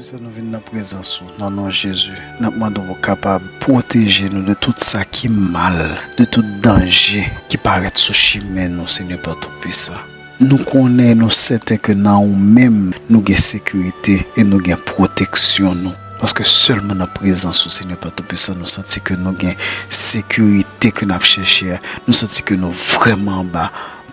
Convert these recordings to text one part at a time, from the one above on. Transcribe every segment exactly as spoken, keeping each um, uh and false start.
Sa nou vin nan prezans ou, nan non Jezi. N ap mande w pou w kapab pwoteje nou de tout sa ki mal, de tout danje ki parèt sou chimen nou, Senyè Pè Toupisan. Nou konnen, nou sèten ke nan ou menm, nou gen sekirite e nou gen pwoteksyon nou. Paske sèlman nan prezans ou, Senyè Pè Toupisan, nou santi ke nou gen sekirite ke n ap chèche a. Nou santi ke nou vrèman anba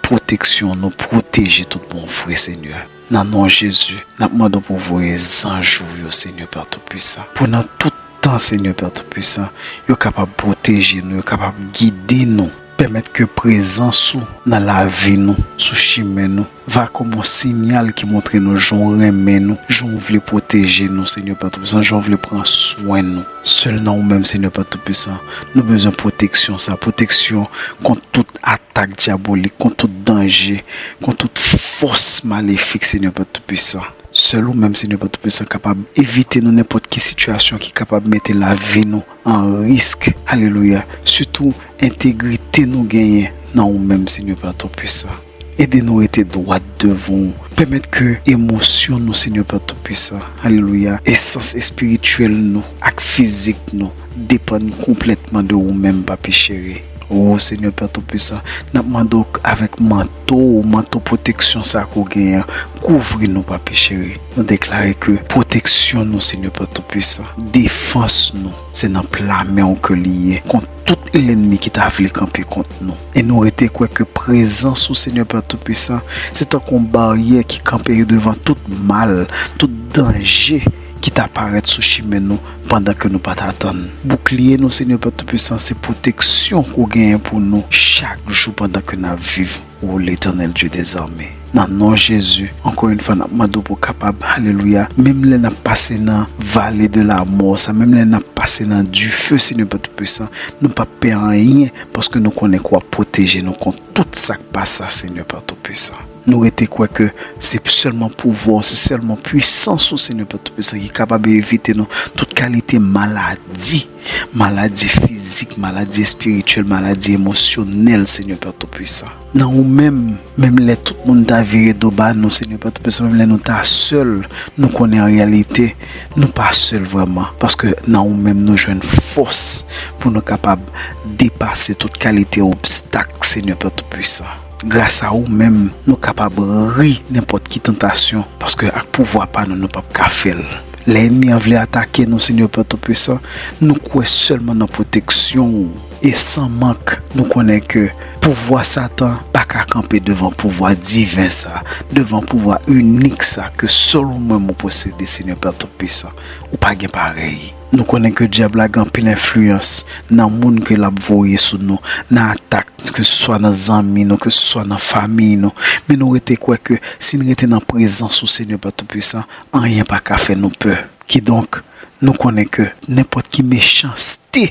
pwoteksyon, nou pwoteje tout bon vre, Senyè. Nan non Jezi, n ap mande w pou voye zanj ou yo, Senyè Pè Toupisan. Pou nan tout tan, Senyè Pè Toupisan, yo kapab pwoteje nou, yo kapab gide nou. Pèmèt ke prezans ou nan lavi nou, sou chimen nou, va kòm yon siyal ki montre nou jan w renmen nou, jan w vle pwoteje nou, Senyè Pè Toupisan, jan w vle pran swen nou. Sèl nan ou menm, Senyè Pè Toupisan, nou bezwen pwoteksyon sa, pwoteksyon kont tout atak dyabolik, kont tout danje, kont tout fòs malefik, Senyè Pè Toupisan. Sèl ou menm, Senyè Pè Toupisan, kapab evite nou nenpòt ki sitiyasyon ki kapab mete lavi nou an risk. Alelouya. Sitou, entegrite nou genyen nan ou menm, Senyè Pè Toupisan. Ede nou rete dwat devan ou. Pèmèt ke emosyon nou, Senyè Pè Toupisan, alelouya, esans espirityèl nou ak fizik nou depann konplètman de ou menm, Papi cheri. O Senyè Pè Toupisan, n ap mande w avèk manto ou, manto pwoteksyon sa ke w genyen an, kouvri nou, Papi cheri. Nou deklare ke pwoteksyon nou, Senyè Pè Toupisan, defans nou, se nan pla men w ke li ye kont tout lènmi ki ta vle kanpe kont nou. E nou rete kwè ke prezans ou, Senyè Pè Toupisan, se tankou yon baryè ki kanpe devan tout mal, tout danje ki ta parèt sou chimen nou pandan ke nou pa t atann. Boukliye nou, Senyè Pè Toupisan, se pwoteksyon ke w genyen pou nou chak jou pandan ke n ap viv, o Letènèl Dye dèzame. Nan non Jezi, ankò yon fwa, n ap mande w pou w kapab, alelouya, menm lè n ap pase nan vale de lamò sa, menm lè n ap pase nan dife, Senyè Pè Toupisan, nou p ap pè anyen, paske nou konnen ke w ap pwoteje nou kont tout sa k pa sa, Senyè Pè Toupisan. Nou rete kwè ke se sèlman pouvwa w, se sèlman pwisans ou, Senyè Pè Toupisan, ki kapab evite nou tout kalite maladi, maladi fizik, maladi espirityèl, maladi emosyonèl, Senyè Pè Toupisan. Nan ou menm, menm lè tout moun ta vire do ba nou, Senyè Pè Toupisan, menm lè nou ta sèl, nou konnen an reyalite, nou pa sèl vrèman, paske nan ou menm nou jwenn fòs pou nou kapab depase tout kalite obstak, Senyè Pè Toupisan. Gras a ou menm, nou kapab ri nenpòt ki tantasyon, paske ak pouvwa pa nou, nou p ap ka fè l. Lè ènmi an vle atake nou, Senyè Pè Toupisan, nou kwè sèlman nan pwoteksyon ou. E san mank, nou konnen ke pouvwa Satan pa ka kanpe devan pouvwa diven sa, devan pouvwa inik sa ke sèl ou menm ou posede, Senyè Pè Toupisan. Ou pa gen parèy. Nou konnen ke dyab la gen anpil enfliyans nan moun ke l ap voye sou nou, nan atak, keseswa nan zanmi nou, keseswa nan fanmi nou. Men nou rete kwè ke si n rete nan prezans ou, Senyè Pè Toupisan, anyen pa ka fè nou pè. Kidonk, nou konnen ke nenpòt ki mechanste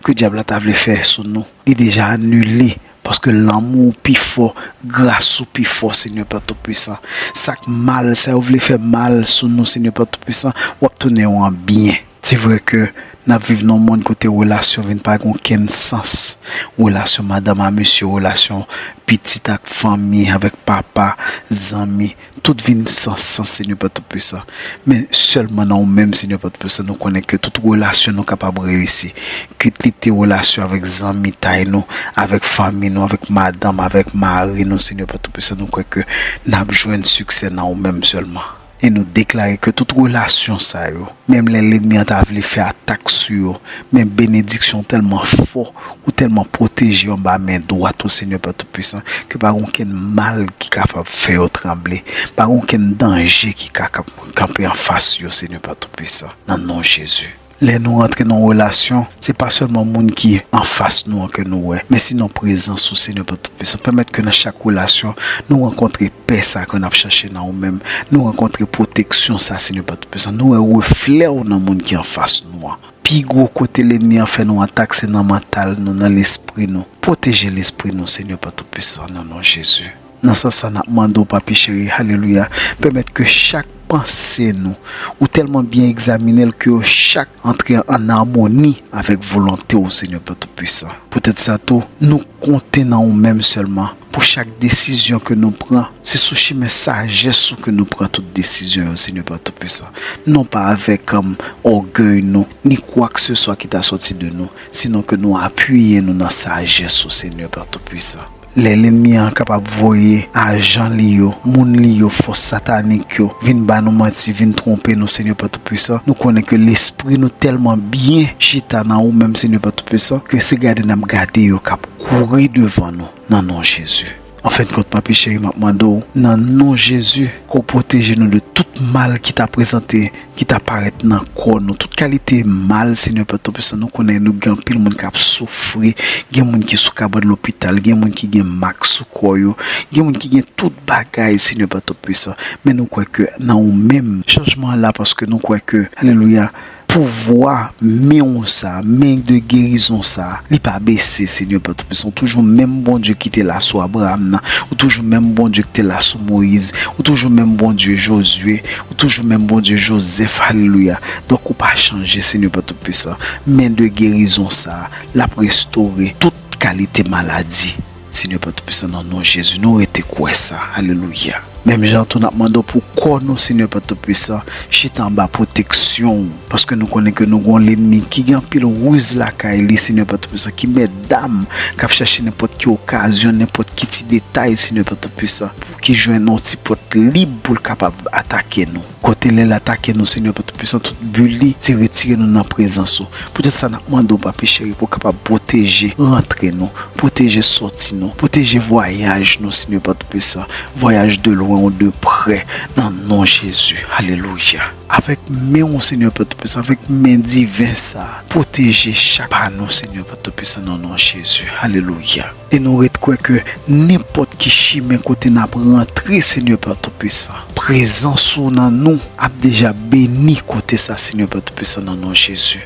ke dyab la ta vle fè sou nou, li deja anile, paske lanmou ou pi fò, gras ou pi fò, Senyè Pè Toupisan. Sa k mal, sa yo vle fè mal sou nou, Senyè Pè Toupisan, w ap tounen yo an byen. Se vre ke n ap viv nan yon mond kote relasyon vin pa gen okenn sans. Relasyon madanm a mesye, relasyon pitit ak fanmi, avèk papa, zanmi, tout vin san sans, Senyè Pè Toupisan. Men sèlman nan ou menm, Senyè Pè Toupisan, nou konnen ke tout relasyon nou kapab reyisi. Kit li te relasyon avèk zanmitay nou, avèk fanmi nou, avèk madanm, avèk mari nou, Senyè Pè Toupisan, nou kwè ke n ap jwenn siksè nan ou menm sèlman. E nou deklare ke tout relasyon sa yo, menm lè lènmi an ta vle fè atak sou yo, men benediksyon tèlman fò, ou tèlman pwoteje anba men dwat ou, Senyè Pè Toupisan, ke pa gen okenn mal ki kapab fè yo tranble, pa gen okenn danje ki ka kap-, kanpe anfas yo, Senyè Pè Toupisan, nan non Jezi. Lè nou rantre nan yon relasyon, se pa sèlman moun ki anfas nou an ke nou wè, men sinon prezans ou, Senyè Pè Toupisan. Pèmèt ke nan chak relasyon, nou rankontre pè sa ke n ap chache nan ou menm. Nou rankontre pwoteksyon sa, Senyè Pè Toupisan. Nou wè reflè w nan moun ki anfas nou an. Pi gwo kote lènmi an fè nou atak, se nan mantal nou, nan lespri nou. Pwoteje lespri nou, Senyè Pè Toupisan, nan non Jezi. Nan sans sa, n ap mande w, Papi cheri, alelouya, pèmèt ke chak panse nou. Ou tèlman byen egzamine l ke yo chak antre an amoni avèk volonte w, Senyè Pè Toupisan. Poutèt sa tou, nou konte nan ou menm sèlman pou chak desizyon ke nou pran. Se sou chimen sajès ou ke nou pran tout desizyon yo, Senyè Pè Toupisan. Non pa avèk, um, ògèy nou, ni kwakseswa ki ta sòti de nou, sinon ke nou apiye nou nan sajès ou, Senyè Pè Toupisan. Lè lènmi an kapab voye ajan li yo, moun li yo, fòs satanik yo, vin ba nou manti, vin twonpe nou, Senyè Pè Toupisan, nou konnen ke lespri nou tèlman byen chita nan ou menm, Senyè Pè Toupisan, ke se gade n ap gade yo k ap kouri devan nou, nan non Jezi. Anfendkont, papi cheri, m ap mande w, nan non Jezi, ke w pwoteje nou de tout mal ki ta prezante, ki ta parèt nan kò nou. Tout kalite mal, Senyè Pè Toupisan, nou konnen nou gen anpil moun k ap soufri, gen moun ki sou kabann lopital, gen moun ki gen mak sou kò yo, gen moun ki gen tout bagay, Senyè Pè Toupisan. Men nou kwè ke nan ou menm, chanjman an la, paske nou kwè ke, alelouya, pouvwa men w sa, men de gerizon sa, li pa bese, Senyè Pè Toupisan. Ou toujou menm Bondye ki te la sou Abraram nan, ou toujou menm Bondye ki te la sou Moyiz, ou toujou menm Bondye Jozye, ou toujou menm Bondye Jozèf, alelouya. Donk, ou pa chanje, Senyè Pè Toupisan. Men de gerizon sa, l ap restore tout kalite maladi. Senyè Pè Toupisan, nan non Jezi, nou rete kwè sa. Alelouya. Menm jan tou, n ap mande w pou kò nou, Senyè Pè Toupisan, chita anba pwoteksyon w. Paske nou konnen ke nou gen yon lènmi ki gen anpil riz lakay li, Senyè Pè Toupisan, ki mèt dam, k ap chache nenpòt ki okazyon, nenpòt ki ti detay, Senyè Pè Toupisan, pou ki jwenn yon ti pòt lib pou l kapab atake nou. Kote lè l atake nou, Senyè Pè Toupisan, tout bi li, se retire nou nan prezans ou. Poutèt sa, n ap mande w, papi cheri, pou w kapab pwoteje rantre nou, pwoteje sòti nou, pwoteje vwayaj nou, Senyè Pè Toupisan, vwayaj de lwen ou de prè, nan non Jezi. Alelouya. Avèk men w, Senyè Pè Toupisan, avèk men diven sa, pwoteje chak pa nou, Senyè Pè Toupisan, nan non Jezi. Alelouya. E nou ret kwè ke nenpòt ki chimen kote n ap rantre, Senyè Pè Toupisan, prezans ou nan nou ap deja beni kote sa, Senyè Pè Toupisan, nan non Jezi.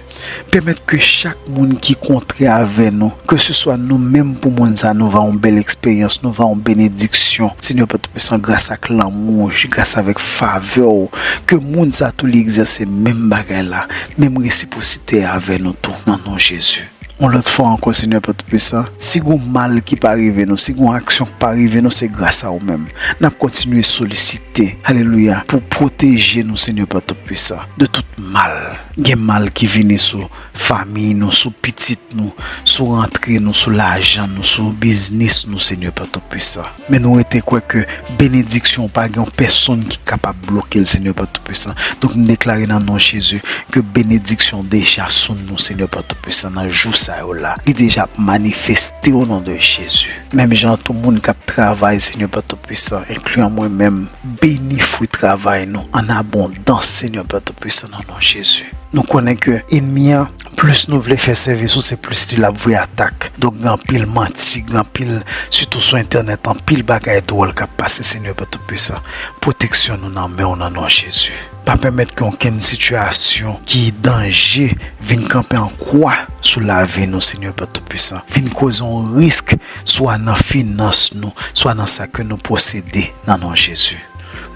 Pèmèt ke chak moun ki kontre avè nou, keseswa nou menm pou moun sa, nou va yon bèl eksperyans, nou va yon benediksyon, Senyè Pè Toupisan, gras ak lanmou w, gras avèk favè w, ke moun sa tou li egzèse menm bagay la, menm resipwosite avè nou tou, nan non Jezi. Yon lòt fwa ankò, Senyè Pè Toupisan, si gon mal ki pa rive nou, si gon aksyon ki pa rive nou, se gras a ou menm. N ap kontinye solisite, alelouya, pou pwoteje nou, Senyè Pè Toupisan, de tout mal. Gen mal ki vini sou fanmiy nou, sou pitit nou, sou rantre nou, sou lajan nou, sou biznis nou, Senyè Pè Toupisan. Men nou rete kwè ke benediksyon pa gen yon pèsonn ki kapab bloke l, Senyè Pè Toupisan. Donk, m deklare nan non Jezi ke benediksyon deja sou nou, Senyè Pè Toupisan, nan jou sa yo la. Li deja ap manifeste o non de Jezi. Menm jan tou moun k ap travay, Senyè Pè Toupisan, enkliyan mwen menm, beni fwi travay nou an abondans, Senyè Pè Toupisan, nan non Jezi. Nou konnen ke ènmi an, plis nou vle fè sèvis ou, se plis li l ap voye atak. Donk, gen anpil manti, gen anpil, sitou sou entènèt, anpil bagay dwòl k ap pase, Senyè Pè Toupisan. Pwoteksyon nou nan men w, nan non Jezi. Pa pèmèt ke okenn sitiyasyon ki danje vin kanpe an kwa sou lavi nou, Senyè Pè Toupisan. Vin koze yon risk, swa nan finans nou, swa nan sa ke nou posede, nan non Jezi.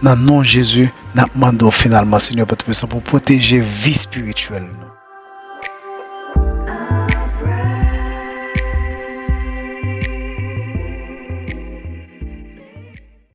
Nan non Jezi, n ap mande w finalman, Senyè Pè Toupisan, pou pwoteje vi espirityèl nou.